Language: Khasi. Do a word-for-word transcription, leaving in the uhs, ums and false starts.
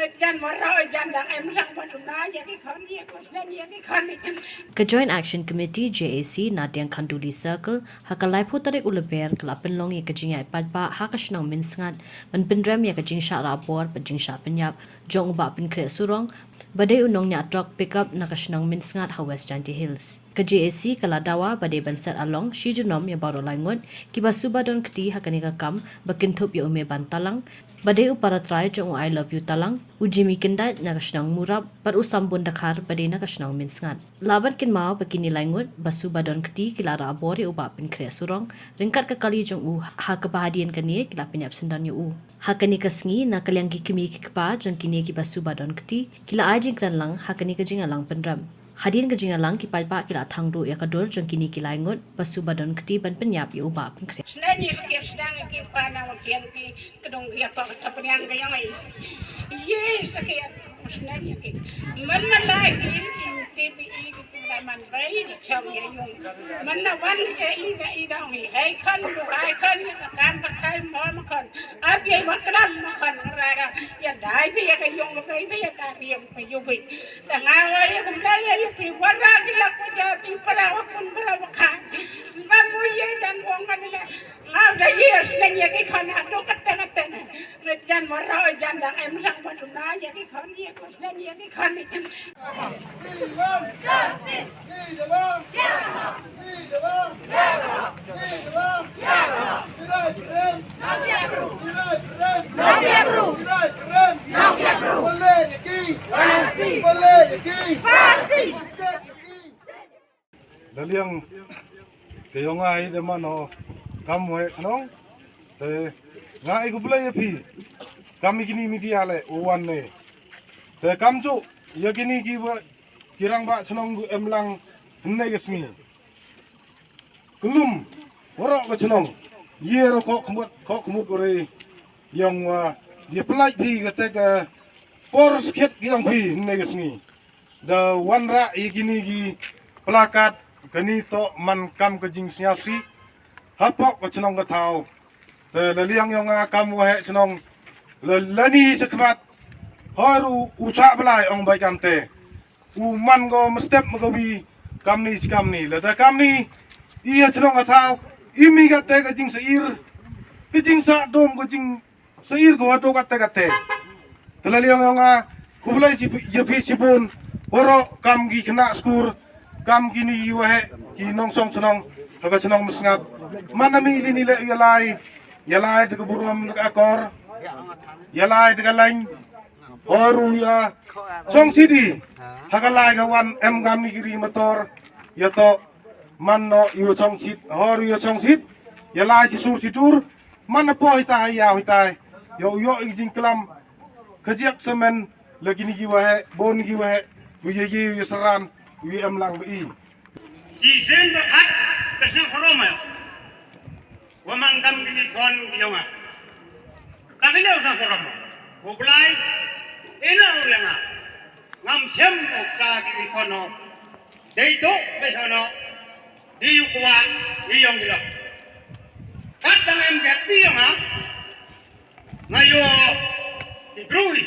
Ka Joint Action Committee, J A C, na Diangkhanduli Circle, ha ka laiphew tarik u Lber, ka la pynlong ïa ka jingïaid paidbah ha ka shnong Mynsngat, ban pynrem ïa ka jingshah rah bor bad jingshah pynïap jong u Bah Pynkhreh Surong, ba dei u nongñiah trok pickup na ka shnong Mynsngat ha West Jaintia Hills. Ka J A C ka la dawa ba dei ban set along shi junom ïa baroh lai ngut kiba suba don kti ha kane ka kam, ba kynthup ïa u Meban Talang, ba dei u para trai jong u I Love You Talang, u Jimmy Kyndait na ka shnong Murap, bad u Sambun Dkhar ba dei na ka shnong Mynsngat. Lah ban kynmaw ba kine lai ngut ba suba don kti ki la rah bor ïa u Bah Pynkhreh Surong ryngkat ka kali jong u, ha kaba hadien kane ki la pynïap syndon ïa u. Ha kane ka sngi, na ka liang ki kmie ki kpa jong kine kiba suba don kti, ki la ai jingkren lang ha kane ka jingïalang pynrem. Hadien ka jingïalang, ki paidbah ki la thang duh ïa ka dur jong kine ki lai ngut ba suba don kti ban pynïap ïa u Bah Pynkhreh. Sngewbha ïa ki, sngewbha ïa ki, pa na wa kian ki, ka dong ïa ka, ka pynïang ka ïong ai. Ye, sngewbha ïa ki, sngewbha ïa ki. Man man lai ki, ki, ki, ki, ki, ki, man bai, ki, chau ïa ïong. Man na wan, ki, i, i, i, dong, i, hai kan, hai kan, ïa ka kan, ka kan, ma, ma kan. Ap ïa, ma kan, ma kan, ra, ra. Ïa dai, ïa ka ïong, ïa, ïa ka riam, ïa, ïa. Sa nga wa ïa kumta ïa ïa pi wa ra ki la ku ja pi para wa kun para wa kha. Nga mu ïa jan wa nga ni la. Nga da ïa sna ïa ki khan ha do ka tena tena. Re jan wa ra jan dang em sang wa du na ïa ki khan ïa ku sna ïa ki khan ni. Da liang ka ïong ai da mano kam wei chnong. Te nga ai khublei ïa phi kam ïa kini media le u wan ne. Te kam ju ïa kini ki ba ki rangbah chnong gu em lang hynne ka sngi. Kyllum waroh ka chnong ïa ro khoh khmut khoh khmut u rei ïong wa ïa pynlait phi kata ka por skhet ki ïong phi hynne ka sngi. Da wanrah ïa kini ki plakat kani to man kam ka jingsngewsih hapoh ka chnong ka thaw. Te la liang ïong nga kam u waheh chnong la lani sa khmat hoi ru u chah blai ong bai kam te. U man ko mestep ma ko wi kamni si kamni. Lada kamni i ha chnong ka thaw i mi ka te ka jingsair ka jingsa dom ka jingsair ko hato ka te ka te. Te la liang ïong nga khublei si ïa phi sibun waroh kam ki khynnah skur kam kini ki waheh ki nongsong chnong ha ka chnong Mynsngat. Man ami lini le ïa lai ïa lai te ka burom te ka akor ïa lai te ka lain. Hor u ïa chong sidi ha ka lai ka wan em kam ni ki ri motor ïa to man no ïa chong sid hor u ïa chong sid ïa lai si sur si dur man na po hitai ïa hitai ïa u ïa i jingklam ka jiak semen la kini ki waheh bon ki waheh u ïa ïa u ïa saran u ïa em lang ba i. Shisien ba khat ka sna khoroma. Wa mang kam ki khon ki yong nga. Ka ki leo sa sorom. Wa Blai ina u yang nga. Ngam chem u sa ki khon no. Dei tu be sono. Di yu kwa i yong ki lok. Kat dang em ke kti yong nga. Nga yo ki brui.